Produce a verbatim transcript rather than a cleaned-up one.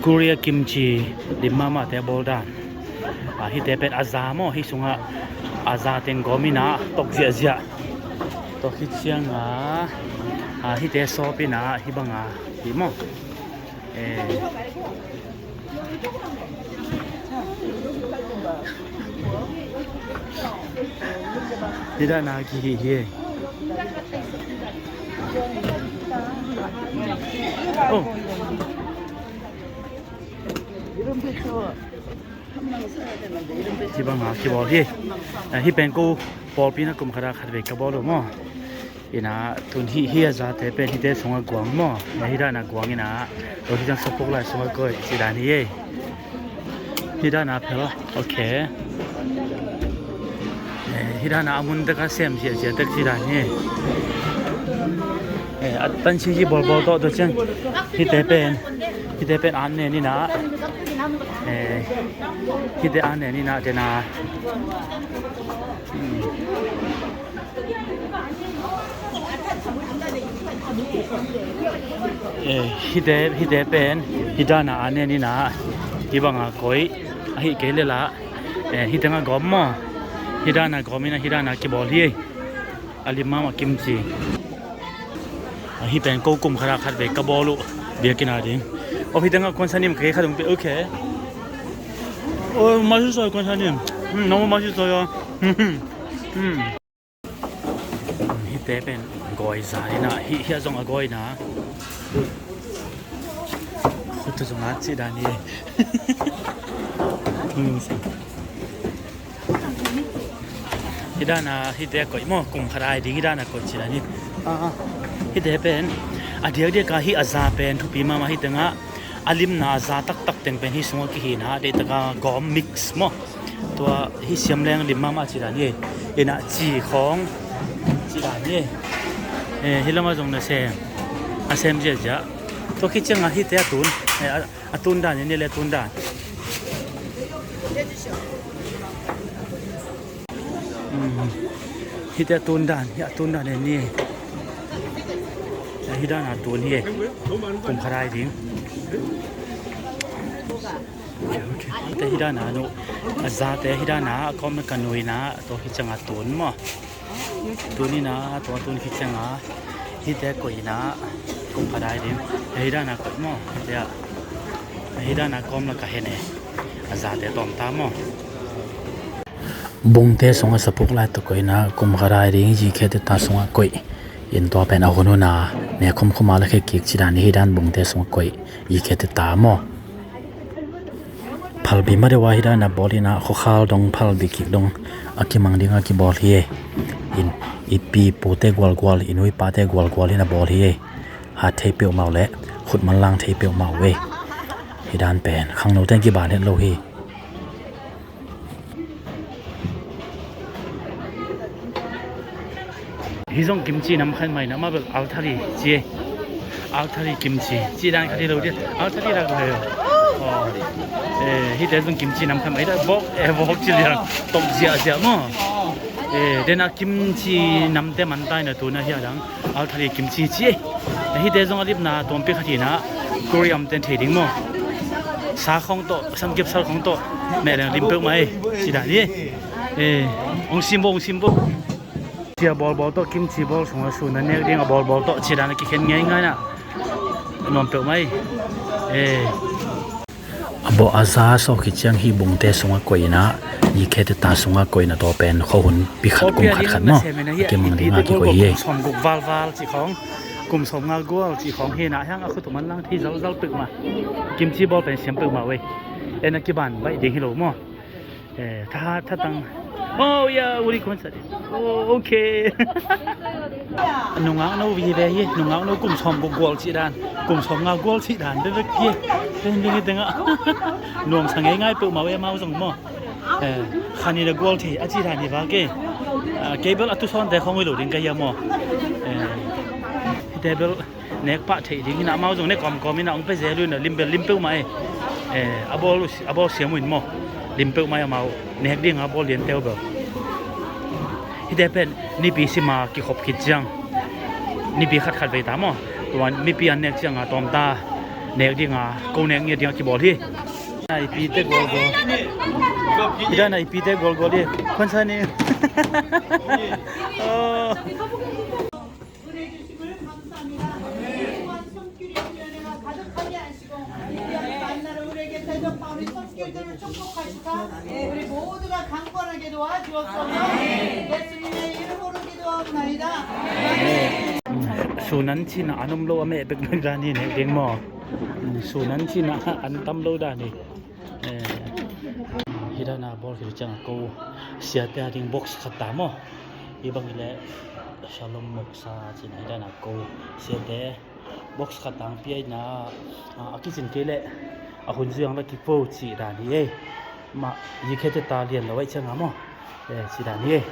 Korea kimchi lim mahmahte bawl dan. Ah, hihte pen a za maw, hih sungah a za teng gawm inah tawk ziahziah. Tua khit ciangah, ah, hihte sawp inah hih bangah hih maw. Eh. Hih dana kihih hi. Oh. Hih banga kibawl hi. Eh, hih pen ko pawlpi na kum khata khat vei ka bawl uh maw. Ina tun hih, hih a zate pen hihte sungah guang maw. Eh, hih dana guang ina. Tua hih dang sopuk lai sungah koih ci dan hi ei. Hih dana phel. Ok. Eh, hih dana a mun taka sem ziahziah tek ci dan hi. Eh, a tansi hi bawlbawl tawh tua ciang. Hihte pen. Hihte pen an nen ina. Eh, hihte an nen ina tena. Hmm. Eh, hihte, hihte pen, hih dana a nen ina, hih banga koih, ahih kei lela, eh, hih tengah gawm maw. Hih dana gawm ina, hih dana kibawl hi. A lim mahmah kimchi. Hih pen ko kum khata khat vei ka bawl uh, biakinn a ding. Oh, hih tengah kuansanim kei khat hong pia, ok. Oh, masih soy kuansanim. Hmm, namo masih soy, oh. Hmm. Hihte pen gawi za ina, hih, hih a zong a gawi ina. Khutu zong a cih dan hi. Hih dana hihte a koih maw, kum khat ai ding hih dana koih cih dan hi. Ah, ah. Hihte pen a diakdiak a hih a za pen thupi mahmah hih tengah a limna a za taktak teng pen hih sungah kihina, a deihtak a gawm mix maw. Tua hih siam leng lim mahmah cih dan hi. Ina ci khawng cih dan hi. Eh, hih lamah zong na sem, a sem ziahziah. Tua khit ciangah hihte a tun, eh, a, a tun dan hi ni le tun dan. Hmm. Hihte a tun dan, hih a tun dan hi ni. Eh, hih dana tun hi. Kum khat ai ding. Te hih dana nu, a zate hih dana a kawm na ka nu ina, tua khit cianga tun maw. Tun ina, tua tun khit cianga hihte koih ina, kum khat ai ding. Hih dana koih maw, hihte ah. Hih dana kawm na ka hen e. A zate tawm ta maw. Bungte sungah sapuk lai tawh koihna kum khat ai ding, yikhete ta sungah koih. In tua pen a hun huna ne khumkhuma la khe kik ci dan hi dan bungte sungah koih, yikhete ta maw. Phalbi ma deuh a hi dan a bawl ina khuakhal dong phalbi kik dong a kimang ding a kibawl hi. In i pi pute gualgual, i nu i pate gualgual in a bawl hi. Hat thei peuhmah uh le khut manlang thei peuhmah uh ei. Hi dan pen khangno ten kiban het lo hi. Hih zong kimchi nam khat mai na ma bel althari ci. Althari kimchi ci dan khat hi lo dia. Althari rak lo. Oh. Eh, hihte zong kimchi nam khat mai da bok, eh, bok ci liang. Tom zia zia mo. Eh, dena kimchi namte man tai na tu na hia dang. Althari kimchi ci. Hihte zong a lipna tuampi khat hi na. Korean ten thei ding maw. Sa khong tawh, samkip sal khong tawh. Meh leng lim peuhmah ei. Ci dan hi. Eh, ong sim bo, ong sim bo. Ci a bawlbawl tawh, kimchi bawl sungah sun a nek ding a bawlbawl tawh. Ci dan a kikhen ngeingai na. Nuam peuhmah ei. Eh. A bawh a za sawh khit ciang hih bungte sungah koihna, yikhete ta sungah koihna tawh pen khuahun pi khat kum khat khat maw. A kimang ding a kikoih hi ei. Kum sawm guk valval cih khawng, kum sawm nga gual cih khawng hi na hiang a khut uh man lang thei zalzal peuhmah. Kimchi bawl pen siam peuhmah uh ei. En a kiban baih ding hi lo maw. Eh, tha, tha tang. Oh, yeah, uri kuan sa. Oh, okay. Nungak no vive hi, nungak no kum sawm guk gual cih dan, kum sawm nga gual cih dan, bebek hi. Ten ding hi tengah. Nuam sa ngeingai peuhmah uh ei amau zong maw. Eh, khan in a gual thei, a cih dan hi vak ei. Ah, kei bel a tusawnte khawng ui lo ding ka hia maw. Eh, hihte bel nek pah theih ding hi na, amau zong nek kawmkawm hi na, ong pe zel uh hi na, lim bel lim peuhmah ei. Eh, a bawl uh si-, a bawl siam uh in maw. Lim peuhmah ei amau, nek ding a bawl lian teu bel. Hihte pen, nipi sima kikhop khit ciang. Nipi khat khat vei ta maw. Tua mipi an nek ciang a tawm ta. Nek ding a, ko nek ngiat ding a kibawl hi. Na i pite gualgual. I dan a i pite gualgual hi. Khuan sa ni. Oh. 우리 모두가 강건하게 하시고 우리 손길들을 축복하시고 우리 모두가 강건하게 도와주옵소서. 예수님의 이름으로 기도하옵나이다. Sun an cin a an om lo a meh bekbek dan hi nek ding maw? Sun an cin a an tam lo dan hi. Eh, hi dan a bawl khit ciang a ko siate a ding box khat ta maw? Hi bang hi leh Shalom Moksa cin a hi dan a ko siate box khat tang pia ina, a, a kicin kei leh a hun zui ang la kipho cih dan hi ei. Mah yikhete ta lian lo aih ciang a maw? Eh, cih dan hi ei.